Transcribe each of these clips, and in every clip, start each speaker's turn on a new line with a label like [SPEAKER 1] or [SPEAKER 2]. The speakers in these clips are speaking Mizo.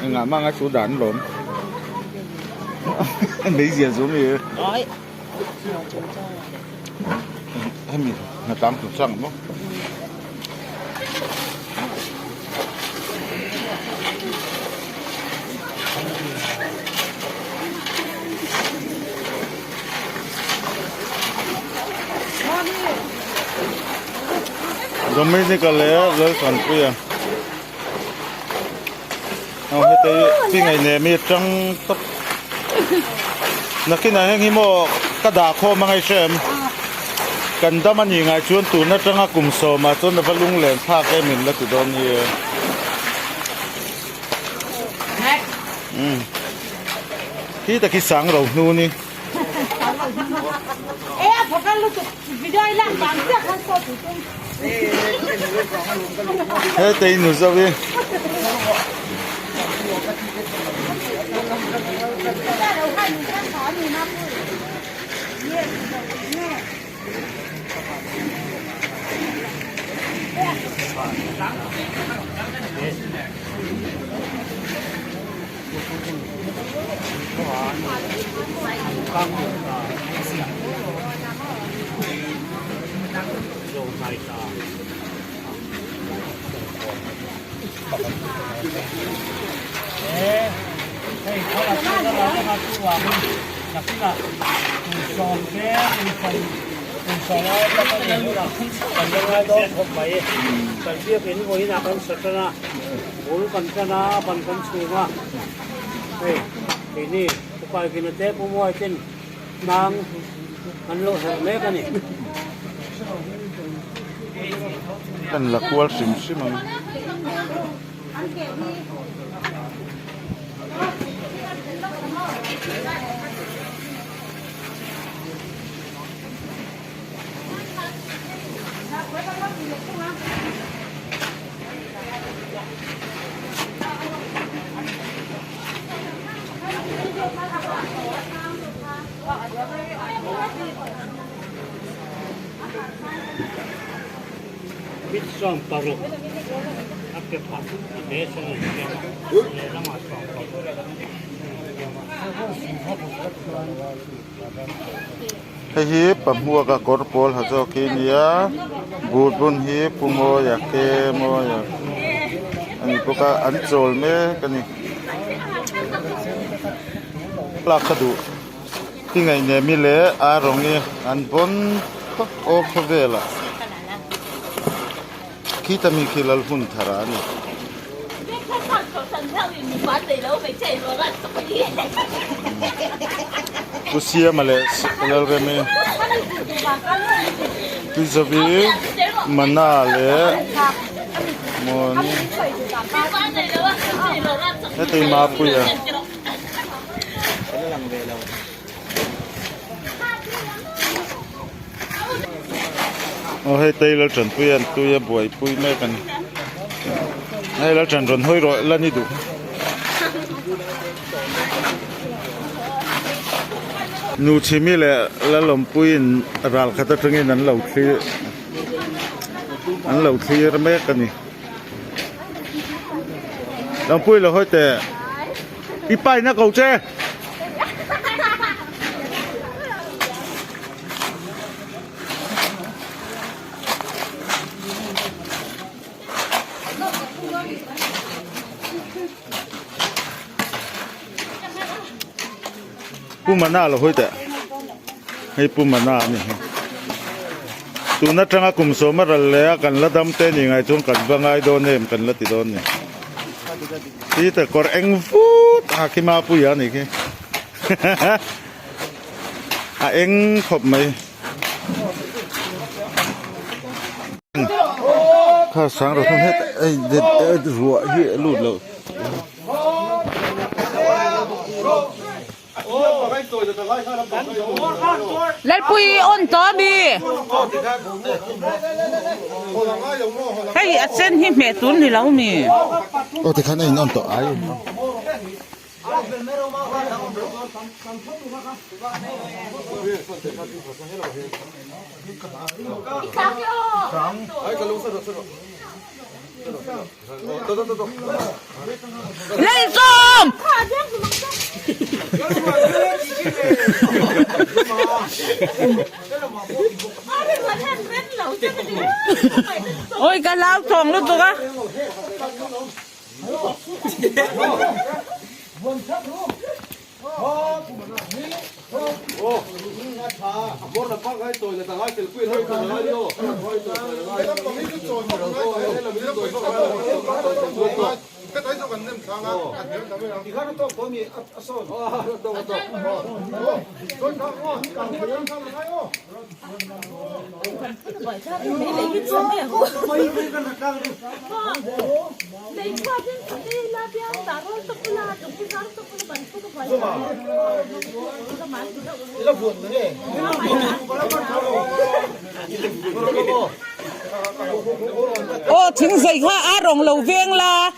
[SPEAKER 1] Engah mah ngai chu dan lawm meizia chu mi hemi hnatlang tur chang maw. Dominica leh Laltanpuia aw heta hi chi ngaihnem hi atang tawp nakinah heng hi maw ka dah khawm a ngaihhrem kan dam a nih ngai chuan tun atanga kum sawmah chuan a va lunglen thlak em in la ti dawn hi e umm khi tak hi sang ro hnu ni. Hetei nu zo hi.
[SPEAKER 2] Hei keini upa kina te pu muai ten hnang an lo herh mek a ni.
[SPEAKER 1] Kan la kual hrim hrim ang. Hei hi pahmuaka kawr pawl ha zawk hi a nia but bun hi pu mawia ke mawia a ni bawk a an chawl mek a ni lak ka duh ti ngaihnemi leh ar rawng hi an vawn khawp aw khawvel ah khita mi khi lal hun thar a ni. Pu Siama leh Lalremi Tuizavi Mana leh Mawni heti Mapuia. Aw hei Taylor Tanpuia an tui a buaipui mek a ni hei Laltan rawn hawi rawh la ni duh Nu Chhimi leh Lalawmpuiin ral khat atangin an lo thlir an lo thlir mek a ni Lawmpui lo hawi teh. I paina ko che. Pu Mana lo hawi teh. Hei Pu Mana a ni hi. Tun atanga kum sawm a ral leh a kan la dam te ni ngai chuan kan va ngai dawn em kan la ti dawn ni. Ti ta kawr eng vut a khi mapui a ni khi a eng khawp mai kha sang rawh thun het. Hei ruah hi a lut loh.
[SPEAKER 3] Lalpui on tawh a mi? Hei a sen hi hmeh tur ni lo mi?
[SPEAKER 1] Aw tikhan a in on tawh ai.
[SPEAKER 3] Lalsawm! Oi ka lau thawng lutuk a. Aw thing zei kha a rawng lo veng la.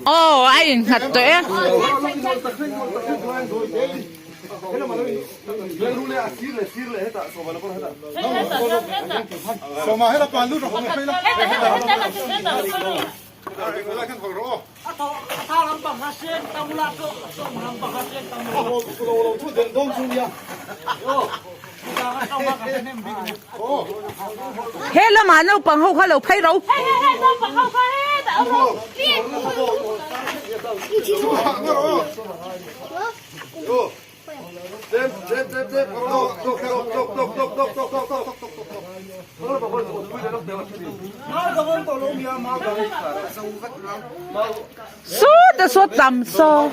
[SPEAKER 3] Aw a innghat tawh e. He lamah naupang ho kha lo phei ro. Sawta saw tam saw.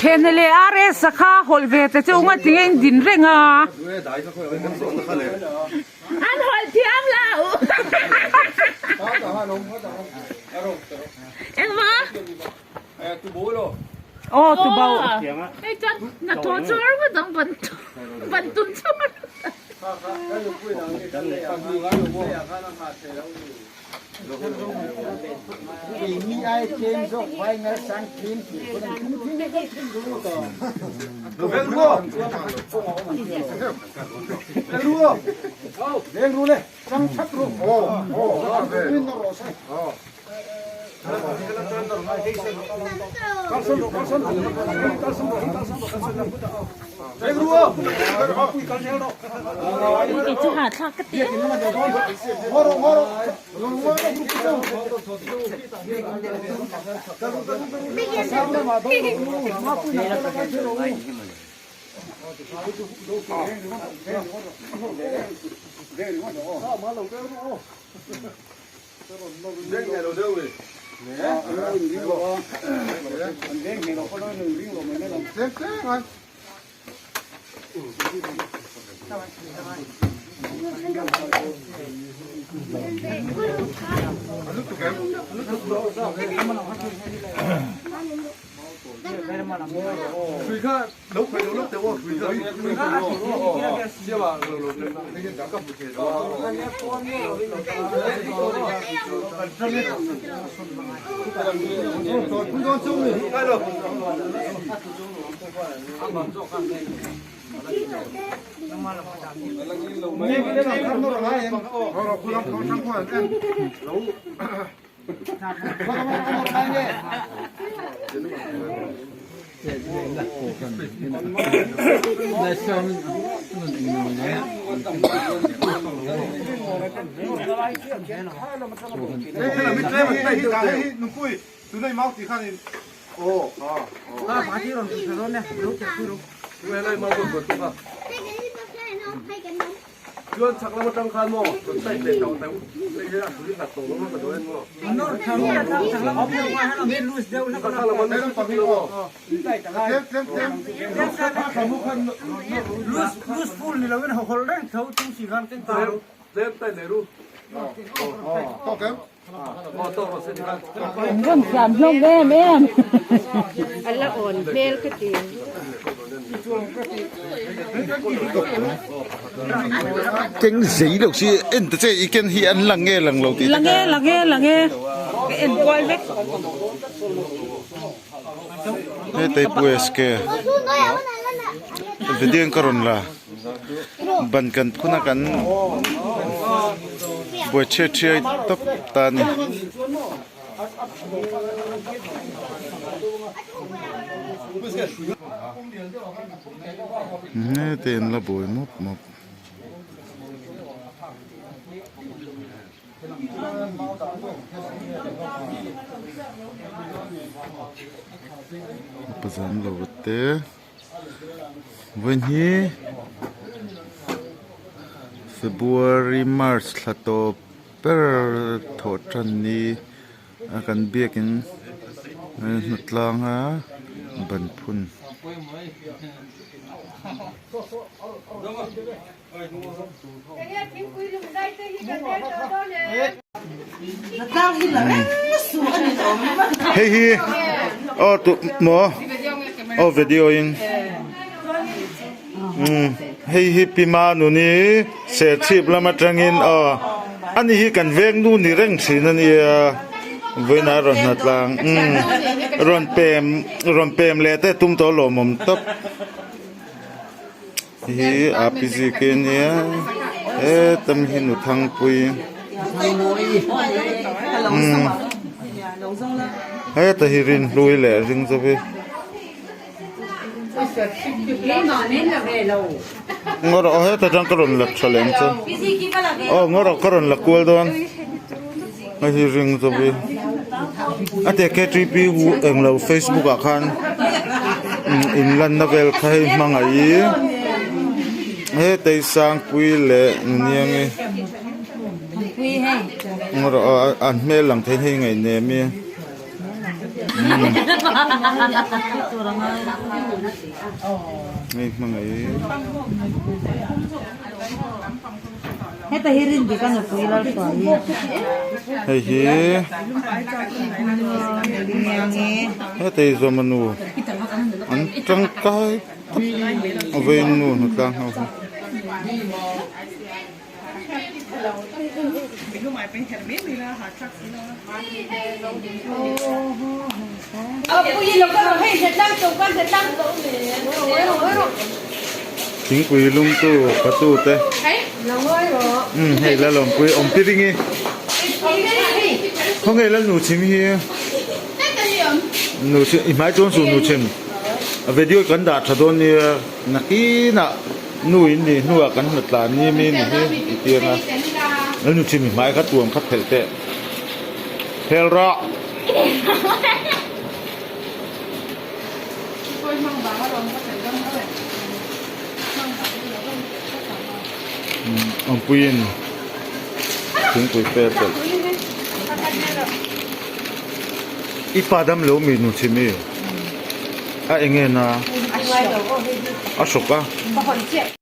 [SPEAKER 3] Thehna leh RS a kha hawlh ve ta chu nga tinge in din reng a. An hawlh thiam lo. Engmah? Aw tubo. Hei chuan hnathawh chu ar ngawt ang ban ban tun chu. Kei chu hahthlak ka ti em. An rawn tlan hlawm em em.
[SPEAKER 4] A la awn hmel ka ti.
[SPEAKER 1] Keng zei lo si en ta che i ken hi an lang nge lang lo tih te
[SPEAKER 3] Lang e lang e lang e ka en kual vek.
[SPEAKER 1] Hetei pu SK video in ka rawn la. Ban kan phun a kan buai chhiat chhiat tawp ta a ni. Hete an la buai mawp mawp. Pazam lo te. Vawiin hi February March thla tawp ber thawh tan ni a kan biakin hnu tlang a ban phun. Hei hi aw tu maw aw video in hei hi pi ma nuni serchhip lam atangin aw. Ani hi kan veng nu ni reng thin a nia, vawiin a rawn hnatlang umm rawn pem rawn pem leh te tum tawh lawmawm tawp hi a pi zik e nia hetam hi nu thangpui umm heta hi rinhlui leh ringzawi. Ngaw rawh heta tang ka rawn la tha lem chu aw ngaw rawh ka rawn la kual dawn hei hi ring chu hi a te ktp hu englo facebook ah khan in lanna vel kha hei hmangaih hetei sangpui leh nuniangi ngaw rawh aw an hmel lang thei hei ngaihnem i. Hei hmangaih
[SPEAKER 5] Heta hi rin dik a nupui lal hruai hi.
[SPEAKER 1] Hei hi heta hi zawm a nu an tangkai tak a vei nu hnutlang ho hi. Thingpui lungtu patu te umm hei la lawmpui awm pi ringi khawnge la nu chhim hi nu chhim i hmai chuan su nu chhim a video kan dah tha dawn nia nakinah. Nu in nih hnuah kan hna tlan ni mi ni hi i tir a, a nu chim hmai kha tuam kha phelh teh phel rawh. Awmpuiin thingpui pe phelh. I pa dam lo mi nu chim i a enge na a hrawk a.